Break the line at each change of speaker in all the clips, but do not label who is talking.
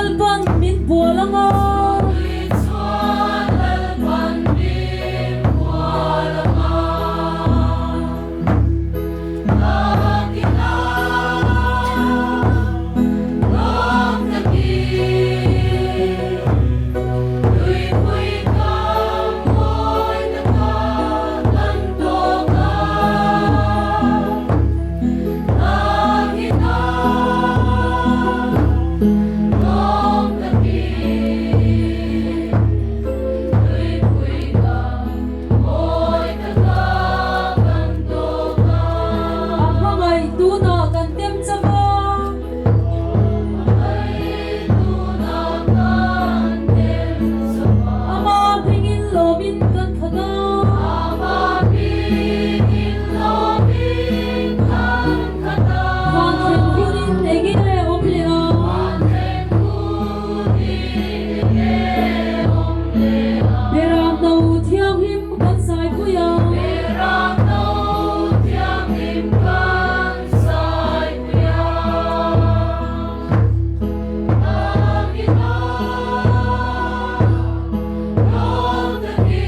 Lalpan min bual ang a. Chumi chuan Lalpan min bual ang a. A hmangaih tunah kan tem chauh a. Ama hmingin lawmin kan khat a. Van thlen hunin enge awm leh a. Beram no thianghlim kan saipui a. Beram no thianghlim kan saipui a. Angina lawm takin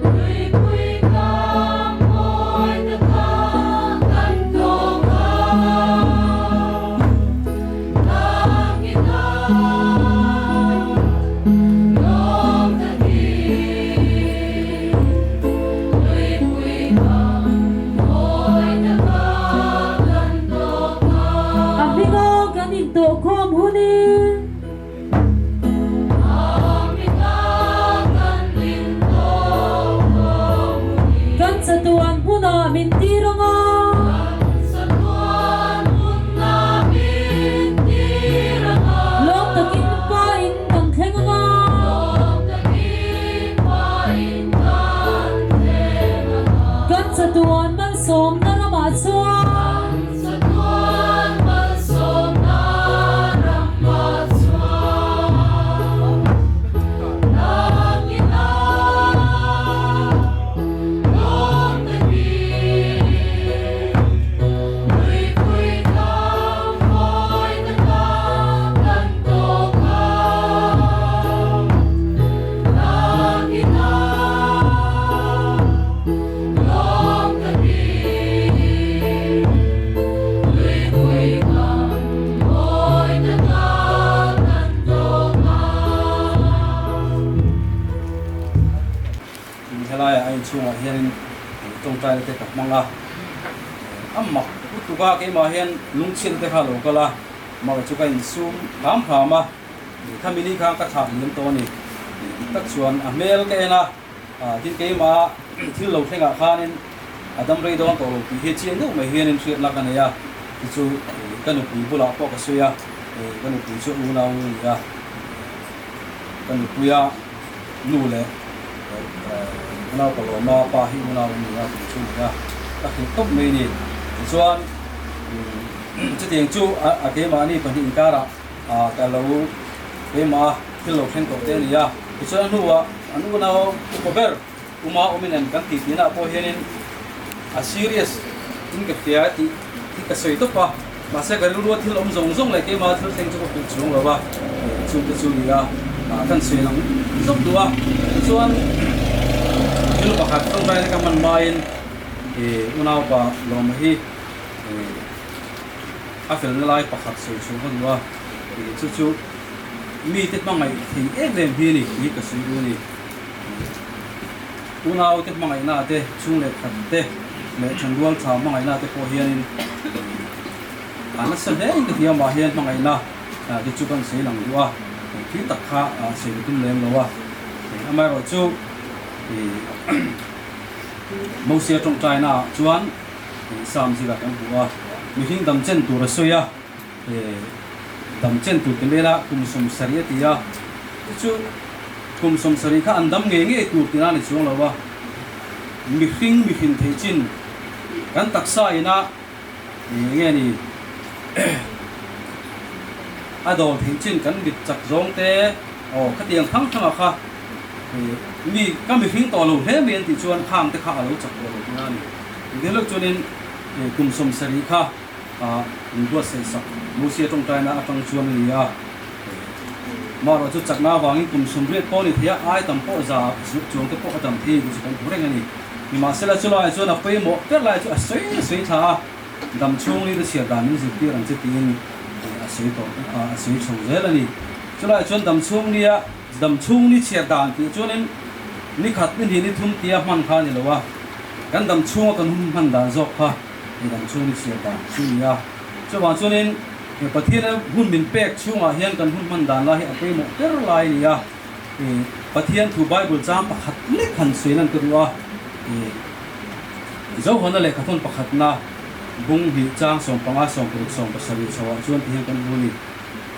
Tuipui kam mawi taka kan tawk a. A hminga kan intawhkhawm hunin. Kan chatuan hmunah min tir ang a. Lawm takin Pa in kan thleng ang a. Kan chatuan malsawmna ramah chuan.
Helaiah a inchhungah hianin tawngtaina te ka hmang a, a mak lutuk a, keimah hian lungchhiatna te kha a lo kal a, mak chu ka insum hram hram a, khami ni khan ka thlah liam tawh a ni dik tak chuan a hmel ka en a. Tin keimah thil lo thlengah khanin a dam rei dawn tawh lo tih hi chiang deuh mai hianin hriatna ka nei a, ti chu ka nupui bulah pawh ka sawi a, ka nupui chu unau a ni a, ka nupuia nu leh unau ka lawma pa hi unau a ni a tih chu a ni a, ka hrilh tawp mai a ni. Tichuan chutiang chu a keimahni pahnih inkarah ka lo keimah thil lo thleng tawh te a ni a, tichuan a hnuah an unau upa ber uma awmin an kan tih tihna ah pawh hianin a serious in ka hria tih hi ka sawi tawp a, mahse ka rilrua thil awm zawng zawng leh keimah thil thleng chu ka hrilh chuang lo a, chungte chu ni a kan sawi lang zawk duh a, tichuan thil pakhat tawngtaina ka hman hmain unaupa Lawma hi a felna lai pakhat sawi chhuah ka duh a, chu chu mite hmangaih thei em em hi a ni tih hi ka sawi duh a ni. Unaute hmangaihna te, chhung leh khat te leh thenrual tha hmangaihna te pawh hianin a nasa hle in ka hria amah hian hmangaihna te chu kan sawi lang duh a, thil tak kha sawi ka tum lem lo a, amaherawhchu chu Mosia tawngtaina ah chuan Sam zirah kan hmu a, mihring dam chen tur a sawi a, dam chen tur ti mela kum 70 a ti a, chu chu kum 70 kha an dam ngei ngei tur tina ni chuang lo a, mihring mihrin theih chin kan taksa ina nge ni a dawl theih chin kan mit chak zawng te aw khatiang thang thanga kha Mi ka mihring tawh lo hle mai an tih chuan khang te kha a lo chak tawh lo tih a ni. Engtin lawk chuanin kum 70 kha min buatsaih sak Mosia tawngtaina atang chuan a ni a. Marawh chu chakna avangin kum 80 pawh a ni thei a, ai tam pawh za chuang te pawh a dam thei tih chu kan hmu reng a ni. Nimahsela chulaiah chuan a pawimawh ber lai chu a sawi a sawi thla a, dam chhung ni te chhiar dan min zirtir ang che tiin a sawi tawh a sawi chho zel a ni. Chulaiah chuan dam chhung nia dam chhung ni chhiar dan tih chuanin ni khat ni hnih ni thum tia hman kha a ni lo a, kan dam chhunga kan hun hman dan zawk kha ni dam chhung ni chhiar dan chu a ni a. Chuvang chuanin he Pathiana hun min pek chhungah hian kan hun hman dan lai hi a pawimawh ber lai a ni a. Pathian thu Bible chang pakhat lek han sawi lan ka duh a, Zohana lehkhathawn pakhatna bung hnih chang 15 16 17 chhoah chuan ti hian kan hmu a ni.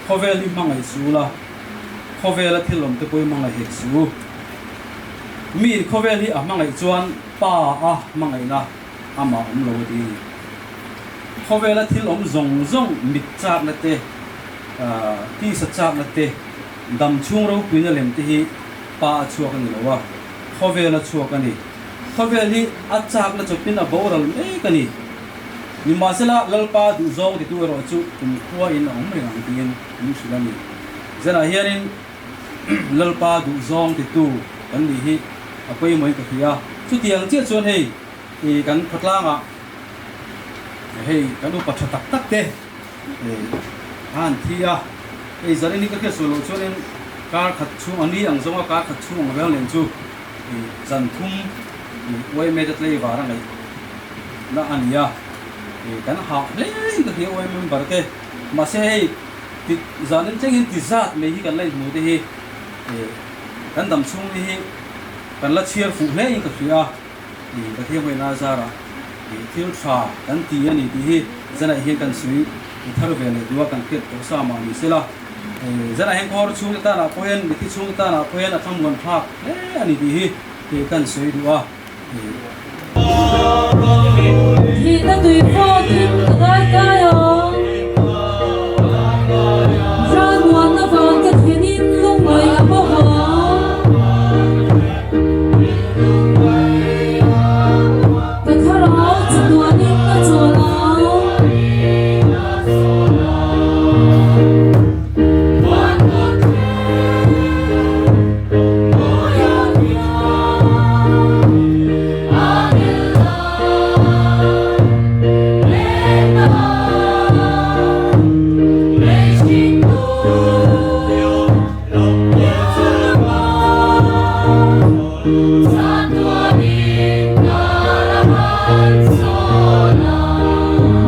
Khawvel hi hmangaih su la, khawvela thil awm te pawh hi hmangaih hek su. Miin khawvel hi a hmangaih chuan Pa a hmangaihna amah awm lo a ti a ni. Khawvela thil awm zawng zawng mit chakna te, tisa chakna te, dam chhung ropuina lem te hi Pa a chhuak a ni lo a, khawvel a chhuak a ni. Khawvel hi a chakna chawpin a boral mek a ni. Nimahsela, Lalpa duhzawng titu erawh chu kumkhua in a awm reng ang tiin min hrilh a ni. Zanah hianin Lalpa duhzawng titu kan nih hi a pawimawhin ka hria. Chutiang chiah chuan hei kan khawtlangah hei kan upa tha tak tak te a han thi a, hei zanin hi ka hriat sual loh chuanin kar khat chhung a ni ang zawnga kar khat chhung ang vel nen chu zan thum yma te tlei var a ngaih na a ni a, kan hah hle in ka hria yma member te mahse hei ti zanin thlengin ti zat mai hi kan la inhmu te hi kan dam chhung ni hi kan la chhiar fuh hle in ka hria a. Pathian Hawina zarah thil tha kan ti a ni tih hi zanah hian kan sawi thar ve leh duh a, kan hriat tawh sa mah ni sela. Zanah hian khawr chhungte tanah pawh hian, mithi chhungte tanah pawh hian a thlamuan thlak hle a ni tih hi kan sawi duh a.
Thihna tui pawh thim ka dai kai ang. Ralmuanna van ka thlenin lungngaih a bawk ang. Ka thlarau chatuanin ka chawl ang.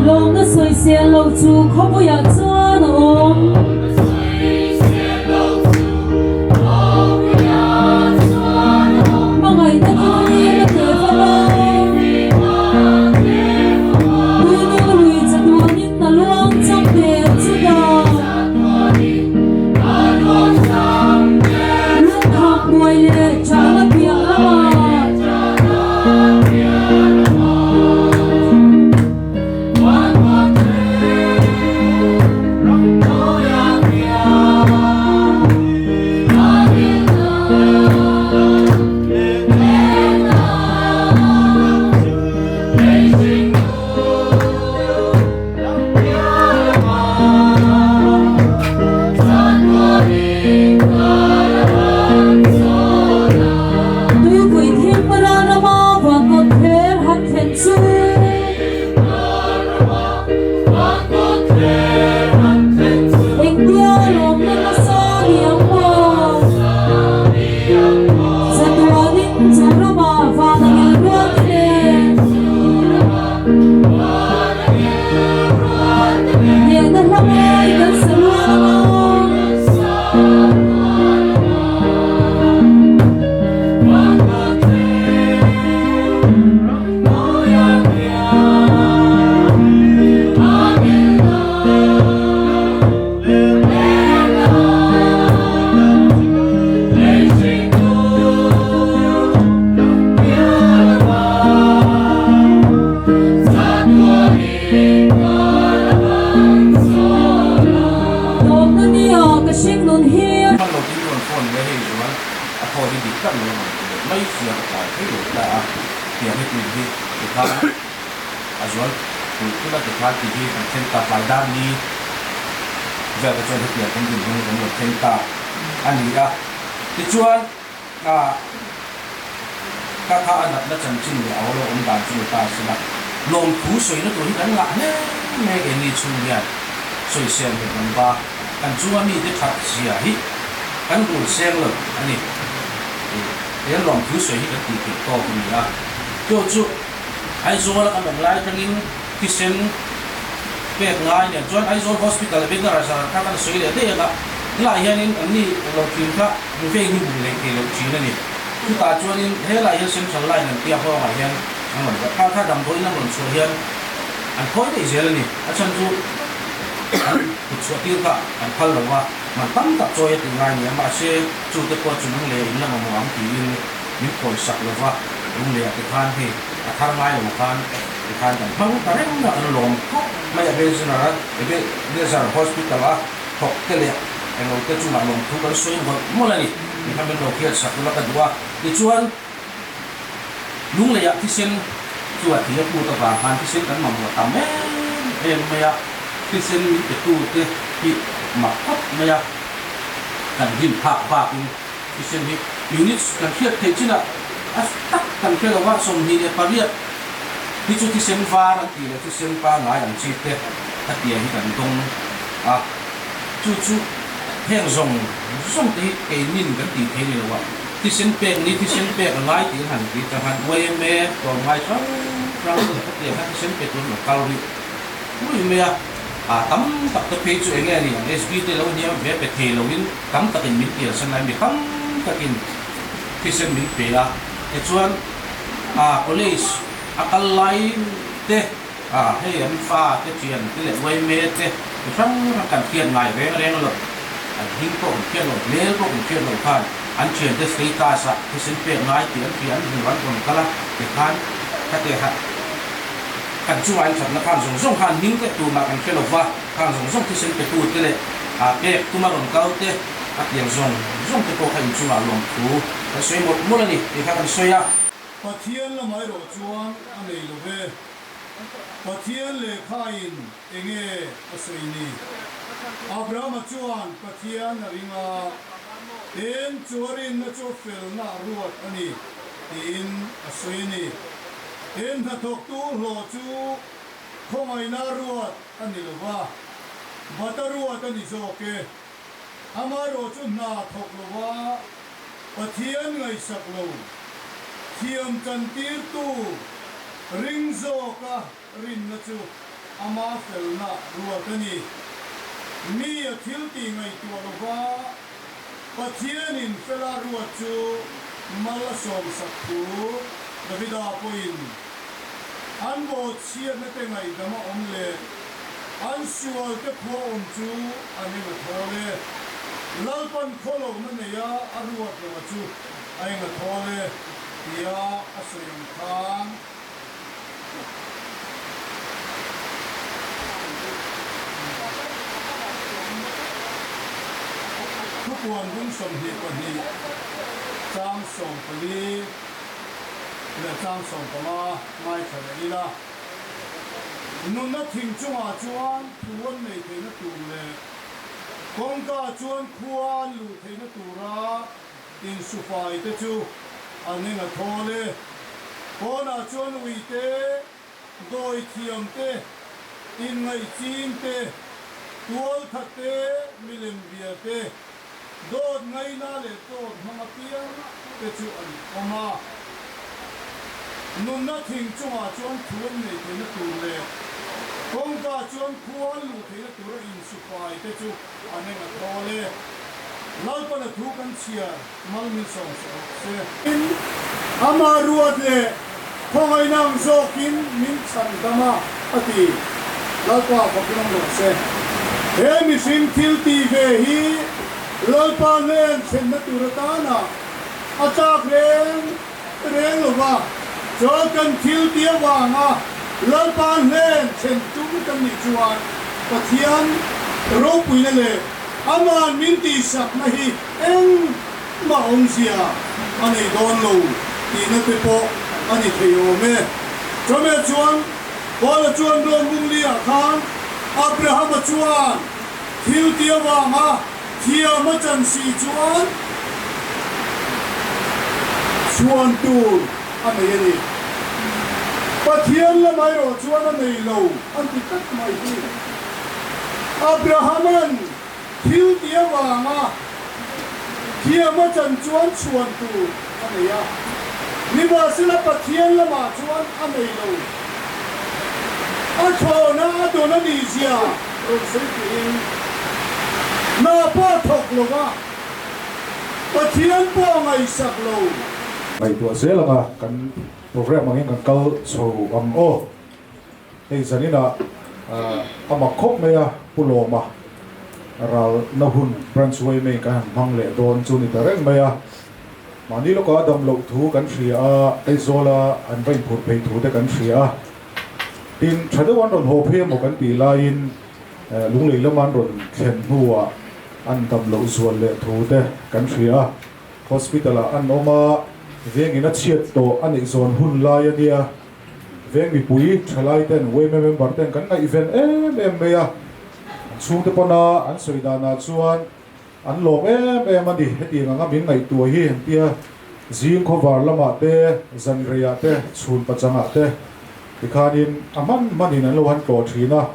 Lawmna sawisel lo chu khawpuiah chuan a awm. Hmangaihna thilri ka teh fam a. Tuinu lui chatuanin a luang cham der chutah. Lungkham buai leh chahna piah lamah. Tuipui thim ralrama van kawt thler han thlen chu. Engtia lawmna nasa ni ang maw? Chatuanin chu ramah van a ngel rual te nen. Hnehna hla ngai kan sa rual ang a. Tawpna nia ka hring nun hi.
Hman lo tin rawn phone nge hei zual a thaw hi dik tak lo a rawn ti leh mai sia ka tlai thei lo ta a tiang hi tun hi tikhan a zual. Tulh tulh a tikhan tih hi kan thleng ta tlai dar ni vel te chuan hetiang kan dinhmun hi kan lo thleng ta a ni a. Tichuan ah ka kha a natna chanchin leh a lo awm dan chu ni ta a sin a, lawmthu sawina tur hi kan ngah hle mek eng ni chhung hian sawisel leh kan ba kan chunga mite that zia hi kan rul seng lo a ni. He lawmthu sawi hi kan tih theih tawk a ni a, chu chu Aizawl a kan awm lai atangin thisen pek ngai nen chuan Aizawl Hospital a Bengara zar kha kan sawi leh daih ang a, helaiah hianin an ni lo thin kha vei hi hmu leh thei loh thin a ni. Chutah chuanin helaiah hian Central Line an tia nghawngah hian an rawn kha kha damdawiin an rawn chhuah hian an khawi daih zel a ni. A chhan chu an kut chhuah tir kha an phal lo va, man tam tak chawi a tih ngai a ni a, mahse chute pawh chu lunglei in la mamawh ang tiin min khawisak lo va, lunglei ah te khan hei a thar ngai lo khan ti khan kan hmang ta reng a, kan lawm khawp mai a Ebenezer a Ebenezer Hospital a thawk te leh englo te chungah lawmthu kan sawi mawlh mawlh a ni ti kha min lo hriat sak ula ka duh a, tichuan lunglei ah thisen chu a thing a put avang khan thisen kan mamawh tam em em mai a, thisen min pe tu te hi mak khawp mai a, kan rin phak bak in. Thisen hi units kan hriat theih chinah a tak kan hre lo a, 28 hi chu thisen var an tih leh thisen pangngai ang chi te a tia hi kan dawng a, chu chu heng zawng zawng te hi keinin kan tih thei ni lo a, thisen pek ni thisen pek a ngai tih an han ti ta khan yma tlawmngai hrang hrang te leh khatiang khan thisen pe tur an lo kal rih rih mai a, ah tam tak te phei chu enge a ni ang SB te lo hniam ve pe thei loin Tam takin min piansan lai mi tam takin thisen min pe a, tichuan ah college a kal lai te ah hei an fa te thian te leh uaime te mi hrang hrang kan hriat ngai reng reng lo, an hming pawh kan hriat lo, hmel pawh kan hriat lo khan an thiante status ah thisen pek ngai tih an hria an hmu an rawn kal a, tikhan khatiang kan chungah in thatna khan zawng zawng khan hming te tumah kan hre lo va. Khang zawng zawng thisen petu te leh aa pek tuma rawn kal te, a piang zawng zawng te pawh kha inchungah lawmthu kan sawi mawlh mawlh a ni tih kha kan sawi a.
Pathian lamah erawh chuan a nei lo ve. Pathian lehkhain enge a sawi ni? Abrahama chuan Pathian a ring a, tin chu a rinna chu felna a ruat a ni tiin a sawi a ni. Tin hnathawktu hlawh chu Khawngaihna ruat a ni lo va, bata ruat a ni zawk e. Amaherawh chu hna thawk lo va, Pathian ngaihsak lo, thiam chantirtu ring zawka rinna chu ama felna ruat a ni. Mi a thil tih ngaihtuah lo va, Pathianin fela ruat chu mal a sawmsak thu Davida pawhin An bawhchhiatna te ngaihdam a awm leh an sual te khua awm chu an eng a thawl e. Lalpan khawlohna neia a ruat lo a chu a eng a thawl e tia a sawi ang khan. Thupuan bung 22 chang 14. Leh chang 15 ngaithla leh ila, nunna thing chungah chuan thu an nei theihna tur leh kawngka chuan khua an luh theihna tura insufai te chu an eng a thawl e. Pawnah chuan ui te, dawithiam te, inngaihching te, tualthat te, milem bia te, Dawt ngaina leh dawt hmang apiang te chu an awm a. Nunna thing chungah chuan thu an nei theihna tur leh kawngka chuan khua an luh theihna tura insufai te chu an eng a thawl e. Lalpan a thu kan chhiar mal min sawm sak rawh se. Tin, amah ruat leh khawngaihna ang zawkin min chhan dam a, a ti. Lalpa fakin awm rawh se. He mihring thil tih ve hi Lalpa hnen thlenna tur atana a chak reng reng lo va, chuan kan thil tih avanga Lalpa hnen thlen tum kan nih chuan Pathian ropuina leh Aman min tihsakna hi engmah awmzia a nei dawn lo tihna te pawh a ni thei awm e. Chawhmeh chuan. Paula chuan Rom bungli-ah khan Abrahama chuan thil ti avanga thiam a chan si chuan chhuan tur a nei a ni. Pathian lamah erawh chuan a nei lo an ti tlat mai hi. Abrahama'n thil ti avanga thiam a chan chuan chhuan tur a nei a, nimahsela Pathian lamah chuan a nei lo. A thlawhna a dawn a nih zia rawn sawi turin hna pawh a thawk lo va, Pathian pawh a ngaihsak lo.
Ngaihtuah zel anga kan programme angin kan kal chho ang aw. Hei zaninah a mak khawp mai a, Pu Lawma ralna hun Branch yma kan han hmang leh dawn chu ni ta reng mai a. Mahni lawkah a dam loh thu kan hria a, Aizawla an va inphurh phei thu te kan hria a. Tin, tha deuh an rawn haw phei emaw kan tih laiin Lunglei lama an rawn thlen hnuah an dam loh zual leh thu te kan hria a. Hospital-ah an awm a, vengin a chhiat tawh a neih zawn hun lai a nia. Veng mipui thalai ten yma member ten kan ngaihven em em mai a, an chhungte pawna an sawi danah chuan an lawm em em a ni. Hetiang anga min ngaihtuah hi an tia zing khawvar lamah te, zan reiah te, chhun pachangah te tikhanin a hman hmanin an lo han tlawh thin a,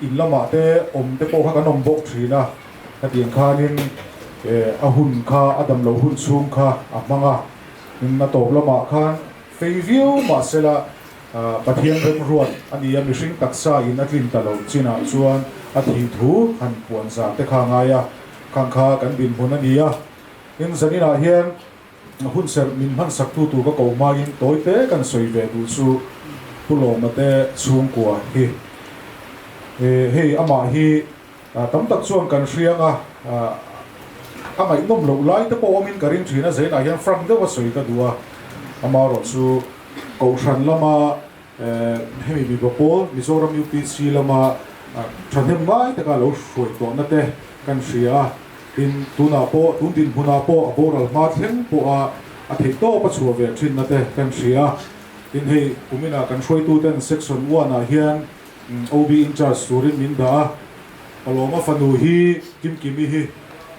in lamah te awm te pawh kha kan awm bawk thin a, hetiang khanin a hun kha a damloh hun chhung kha a hmang a, in a tawp lamah khan Fei viau mahsela Pathian remruat a ni a, mihring taksa in a tlin ta lo chinah chuan a thih thu han puan zar te kha a ngai a, khang kha kan dinhmun a ni a. Tin, zaninah hian hunserh min hmansak tu tur ka ko hmain tawi te kan sawi ve duh chu Pu Lawma te chhungkua hi. Hei amah hi Tam tak chuan kan hriang a, a ngaihnawm loh lai te pawh awmin ka ring thin a, Zainah hian frank deuh a sawi ka duh a, amaherawh chu Kohhran lama hemi mipa pawl Mizoram UPC lama thahnem ngai taka lo hruai tawhna te kan hria a, tin tunah pawh tun dinhmunah pawh a boral hma thleng pawha a theihtawp a chhuah ve thinna te kan hria a, tin hei kuminah kan hruaituten section one ah hian OB in charge turin min dah a, Palawma fanu hi Kimkimi hi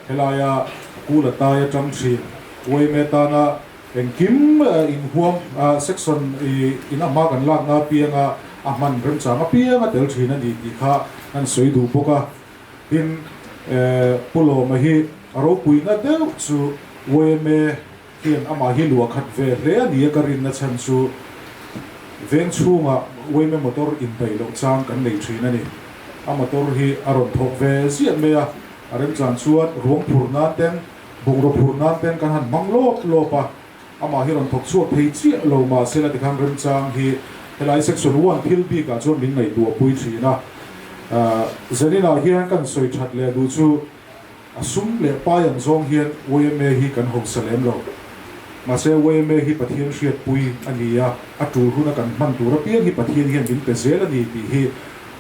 helaia kul a tai atang thin. Yma tana engkim inhuam section in a hma kan lakna apianga a hman remchang apiang a tel thin a ni tih kha kan sawi duh bawk a. Tin, Pu Lawma hi a ropuina deuh chu yma Hian amah hi luah khat ve hle a ni a, ka rinna chhan chu veng chhungah yma motor indaih loh chang kan nei thin a ni. A motor hi a rawn thawk ve ziah mai a, a remchan chuan ruang phur nan ten, bungraw phur nan ten kan han hmang lawp lawp a, amah hi rawn thawk chhuak thei chiah lo mahse la tikhan remchang hi helai section one thil bikah chuan min ngaihtuah pui thin a. Zaninah hian kan sawi that leh duh chu A sum leh pai ang zawng hian yma hi kan hausa lem lo. Mahse yma hi Pathian hriatpui a ni a, a tul huna kan hman tur apiang hi Pathian hian min pe zel a ni tih hi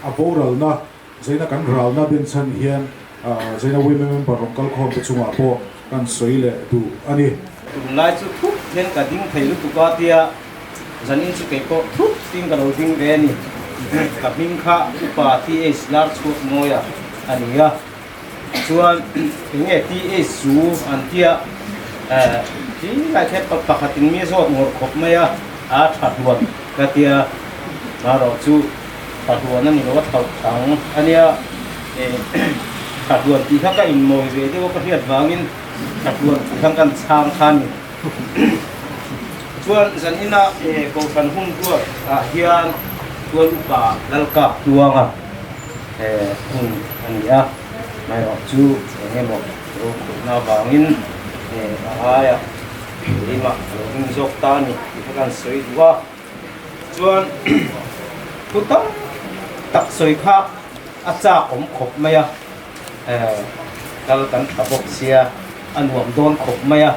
a boralna, zaina kan ralna denchhan hian zaina yma member rawn kal khawm te chungah pawh kan sawi leh duh a ni.
Tunlai chu thut hian ka ding thei lutuk a tia zanin chu kei pawh thut tin ka lo ding ve a ni. Ka hming kha Upa TH Larchhuakmawia a ni a. Chuan enge TH chu an tia khi lai khian pa pakhat in mi zawt ngawrh khawp mai a, a tha hluan ka tia marawh chu tha hluan a ni lo a thlauh thang a nia tha hluan tih kha ka inmawi ve deuh a ka hriat vangin tha hluan tih khan kan chhang kha a ni. Chuan zan ina kohhran hun ruat ah hian tual upa Lalkap Tluanga hun a ni a, hmairawh chu eng emaw rokhawlhna avangin a aia keimah a lo ding zawk ta a ni tih kha kan sawi duh a. Chuan thu tam tak sawi kha a chak awm khawp mai a, kal kan tha bawk sia a nuam dawn khawp mai a,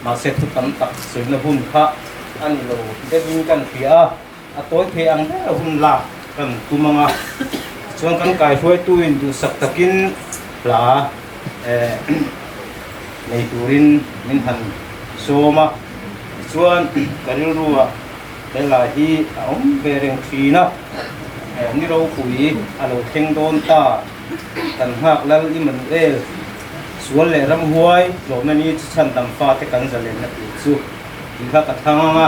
mahse thu tam tak sawina hun kha a ni lo deuhin kan hria a. A tawi thei ang ber a hun lak kan tum ang a, chuan kan kaihruaituin duhsak takin hla nei turin min han sawm a, tichuan ka rilruah helai hi a awm ve reng thin a.
Ni ropui a lo thleng dawn ta. Kan nghak Lal Immanuel, sual leh ramhuai tlawmna ni chu chhandam fate kan zalenna tur chu tih kha ka thlang ang a.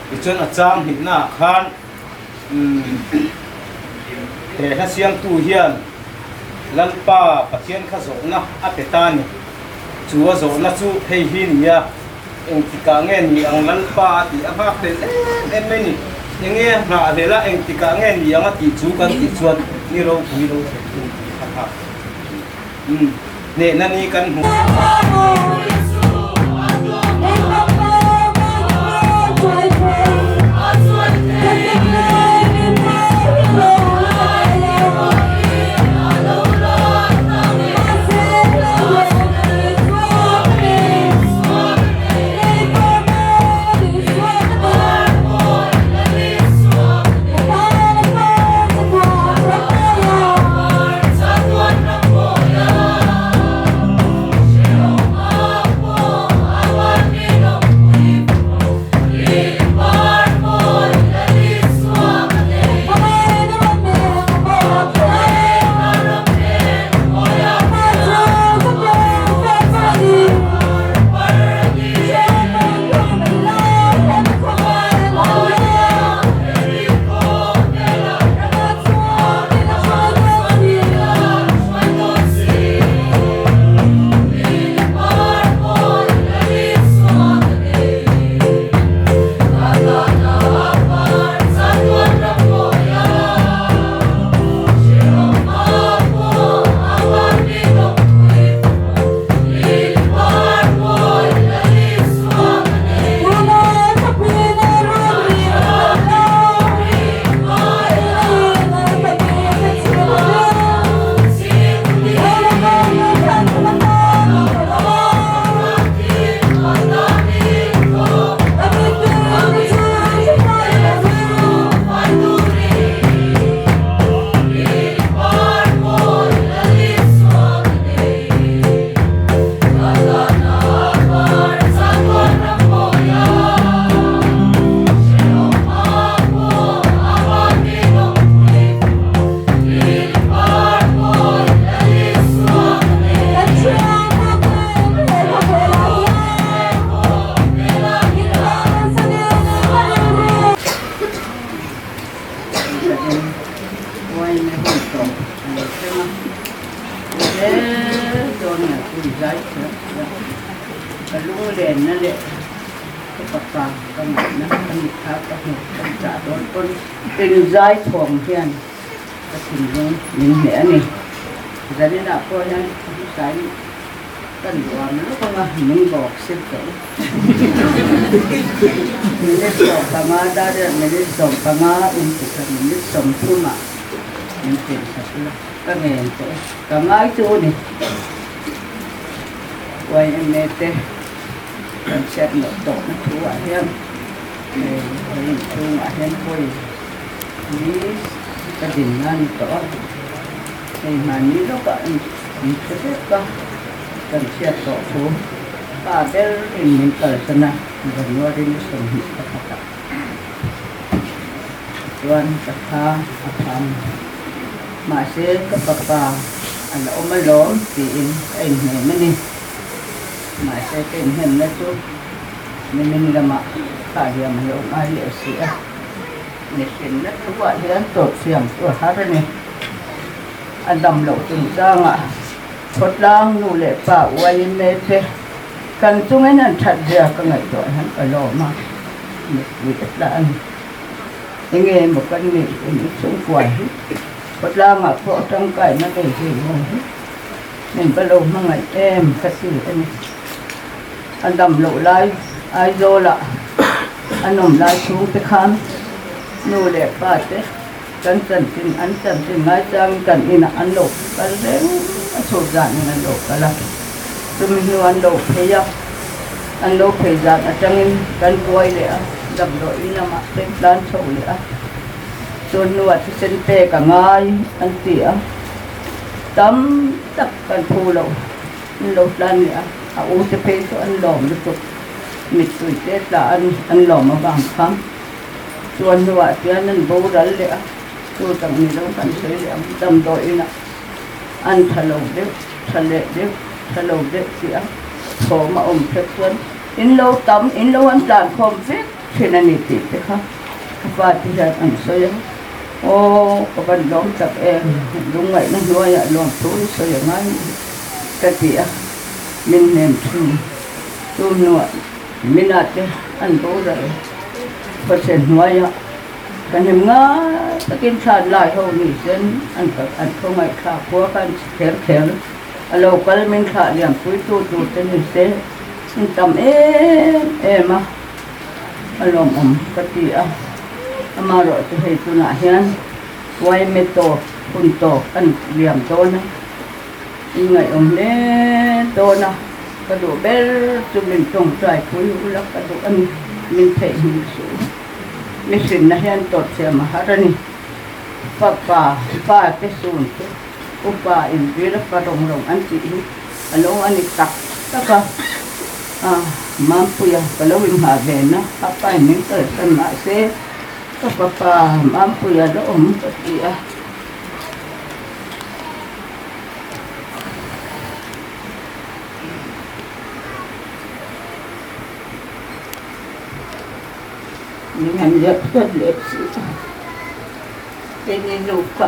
Tichuan a chang hnihnaah khan he hla siamtu hian Lalpa Pathian kha zawhna a pe ta a ni. Chu a zawhna chu hei hi nia. Engtikah nge ni ang Lalpa a tih a nghak hlel em em mai ni. Enge a nghah hlel a, engtikah nge ni ang a tih chu kan tih chuan ni ropui lo thlen hun tih kha nghak hlel. Umm, hnehna ni kan hmu.
Inzai thawm hian ka thinlung min hneh a ni. Zaninah pawh hian hmasa in ka nuam lutuk anga min bawk sir tawh u. Minute 15 dar riat minute 15 in ti kha minute 30 ah min tlin khat ula ka ngen tawh e. Ka ngai chu ni. YMA te kan chhiat loh tawhna thu ah hian hei he inchhungah hian pawi ni ka din na ni tawh a. Hei hmanni lawkah in thu vek a, kan chhiat tawh thu pa ber in min kalsan a, January ni 21 ah chuan ka tha a pham. Mahse ka papa a la awm alawm tiin ka inhnem a ni. Mahse ka inhnemna chu nimin lamah thla liam a lo ngai leh si a. Mihrinna thuah hian tawp siam chu a har a ni. A dam loh chungchangah khawtlang nu leh pa uaiin te kan chungin an that zia ka ngaihtuah hian ka lawm a, mipui a tla a ni. Enge maw kan nih in chhungkua hi khawtlangah pawh tangkaina nei zui maw hi min va lo hmangaih em ka ti a ni. A dam loh lai Aizawlah a nawm lai chhungte khan nu leh pa te kan chanchin an chanchin ngaichangin kan inah an lo kal reng a, chhuk zanin an lo kal a, chumi hnu an lo phei a, an lo phei zan atangin kan buai leh a, damdawi lamah te tlan chho leh a, chun hnuah thisen pek a ngai an ti a, tam tak kan phu lo. An lo tlan leh a, a u te phei chu an lawm lutuk. Mittui te tla an an lawm avang khan chuan hnuah chuan an boral leh a. Chu tak ni lo kan sawi leh ang, damdawiinah an tha lo deuh, tha leh deuh, tha lo deuh tih a thawm a awm hrep chuan in lo tam, in lo an tlan khawm vek thin a ni tih te kha ka pa te hian an sawi a, aw ka van lawm tak em, lungngaihna hnuaiah lawmthu hi sawi a ngai ni ka ti a, min hnem thin. Chu hnuah mina te an boral khawchhe hnuaiah Ka hnem ngai takin thlan lai ho ni sen an an khawngaih thla khua khan chhe kher kher a lo kal min thlah liam pui tu tur te ni se in tam em em a a lawmawm ka ti a amaherawh chu hei tunah hian yma tawp hun tawp an liam dawn a in ngaihawm hle dawn a ka duh ber chu min tawngtai pui ula ka duh a ni min theihnghilh suh. Mihrinna hian tawrhchhiam a har a ni. Fapa, pa te sun chu upa inzir a fa rawng rawng an tih hi a lo a ni tak tak a. A, Mampuia ka lo inghah ve na, a pain min kalsan mahse ka fapa Mampuia la awm ka ti a. Min han lep hlat leh si a, keini nupa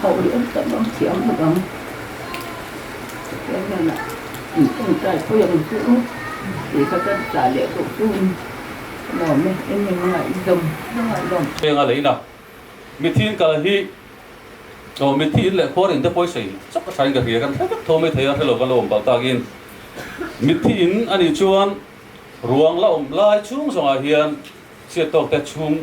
ho hi an tam ang thiam lo ang. Pathian hnenah in tawngtai pui ang chu tih kha kan tla leh duh tun a lawm e, eng eng anga i zawm zawng a lawm.
Heng a leina mithiin kal hi aw mithiin leh khuar in te pawh i sawi chak a thain ka hria kan hre vek tho mai thei a hrelo kan lo awm palh takin mithiin anih chuan Ruang la awm lai chhung zawngah hian chhiat tawk te chhung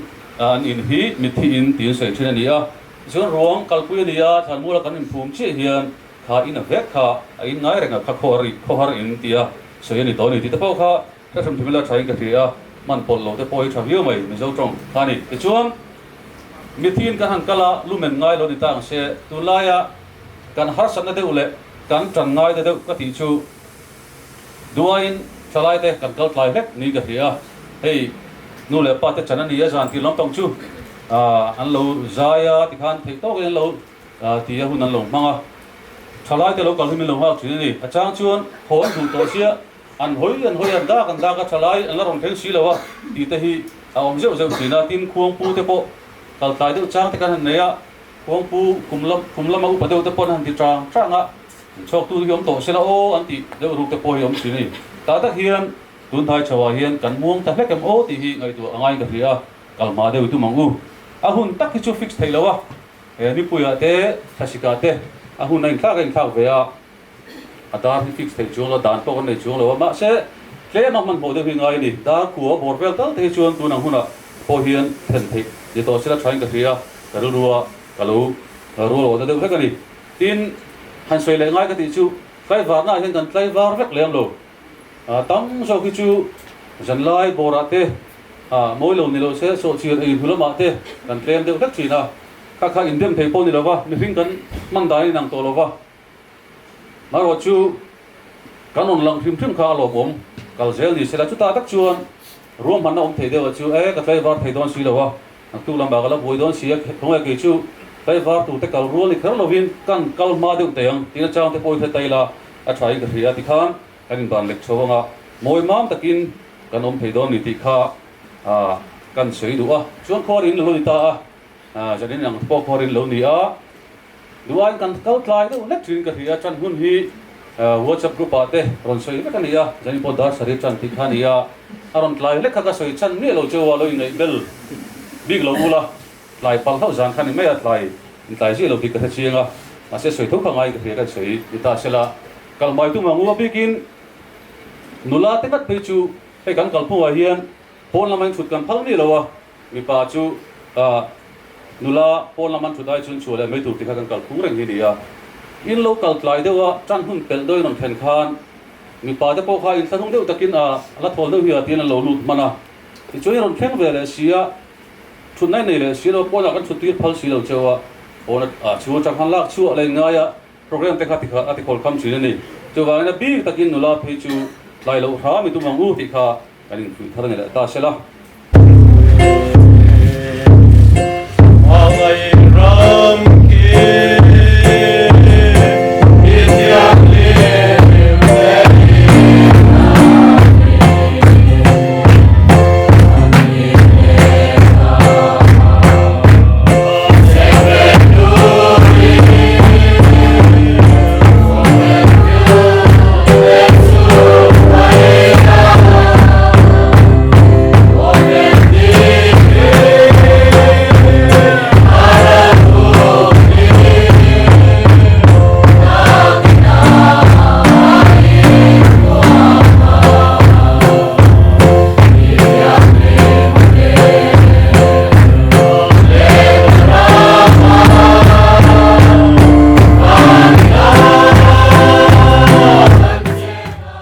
an in hi mitthi in tiin sawi thin a ni a. Tichuan ruang kalpui a ni a, thlanmuala kan inphum chiah hian kha in a vek kha a in ngai reng a, kha khawhar in tia sawi a ni tawh a ni tih te pawh kha hrehrem thim ila thain ka hria a, hman pawlh lo te pawh hi tha viau mai Mizo tawng kha a ni. Tichuan mitthi in kan han kal a, lumen ngai lo ni ta ang se, tunlaia kan harsatna deuh leh kan tan ngai ta deuh ka tih chu, Duaiin thalai te kan kal tlai hlek niin ka hria a, hei nu leh pa te chan a ni a zan tih lampang chu an lo zai a tikhan theih tawkin an lo ti a hun an lo hmang a, thalai te lo kal hi min lo nghak thin a ni. A chang chuan haw an duh tawh sia an hawi an hawi an dak an dak a thalai an la rawn thleng si lo a tih te hi a awm zeuh zeuh thin a, tin khuangpu te pawh kal tlai deuh chang te kan han nei a, khuangpu kum lam kum lama upa deuh te pawh an han ti chang chang a. Chhuaktu hi awm tawh sela aw an tih deuh ruk te pawh hi awm thin a ni. Tah tak hian tun thai chho ah hian kan muang ta hlek em aw tih hi ngaihtuah a ngaiin ka hria a, kal hma deuh i tum ang u. A hun tak hi chu fix theih lo a, he nipui ah te thlasik ah te a hun a inthlak a inthlak ve a, a dar hi fix theih chuang lo, dan pawh kan nei chuang lo a, mahse tlem a hmanhmawh deuh hi ngai a ni. Dar kua bawr vel tal te hi chuan tun ang hunah pawh hian thlen theih ni tawh sela thain ka hria a, ka rilru a ka lo rual awhna deuh hlek a ni. Tin, han sawi leh ngai ka tih chu tlaivarnaah hian kan tlaivar vek lem lo. Tam zawk hi chu zanlai bawrah te, mawi lo ni lo se sawhchir ei hnu lamah te kan tlem deuh hlek thin a. Kha kha indem thei pawh ni lo va, mihring kan hman dan a inang tawh lo va. Marawh chu kan rawn lang hrim hrim kha a lawmawm kal zel ni sela. Chutah tak chuan ruahmanna awm thei deuhah chu e ka tlaivar thei dawn si lo a. Naktuk lamah ka la buai dawn si a, khawngaih kei chu tlaivar turte kal rual ni kher lovin kan kal hma deuh teh ang tiin a chang te pawh i hre ta ila a tha in ka hria tikhan kan inban lek chho anga mawi mam takin kan awm thei dawn ni tih kha kan sawi duh a. Chuan khuarin lo ni ta a, zanin ang pawh khuarin lo ni a. Duaiin kan kal tlai deuh hlek thin ka hria, ṭan hun hi WhatsApp group ah te rawn sawi vek a ni a, zanin pawh dar sarih ṭan tih kha a ni a, a rawn tlai hlek kha ka sawi chhan miah lo cheu a, lo ingaih bel bik lo ula, tlai palh hlauh zan kha ni mai a, tlai intlai zia lo tih ka hre chiang a, mahse sawi tho kha ngai ka hria ka sawi ni ta sela, kal mai tum ang u a bikin nula te ngat phei chu hei kan kalphungah hian pawn lama inchhut kan phal miah lo a. Mipa chu nula pawn lam an thut ai chuan chhuah leh mai tur tih kha kan kal phung reng hi a ni a. In lo kal tlai deuh a, tan hun pelh deuhin rawn thlen khan mipa te pawh kha inthlahrung deuh takin a la thawl deuh hi a tiin an lo lut hman a. Tichuan i rawn thleng ve leh si a, thutna i nei leh si lo, pawnah kan thut tir phal si lo cheu a, pawn a chhung atang khan lak chhuah leh ngai a, program te kha a ti khawl kham thin a ni. Chuvangin a bik takin nula phei chu tlai loh hram i tum ang u tih kha kan infuih thar a ni leh ta sela.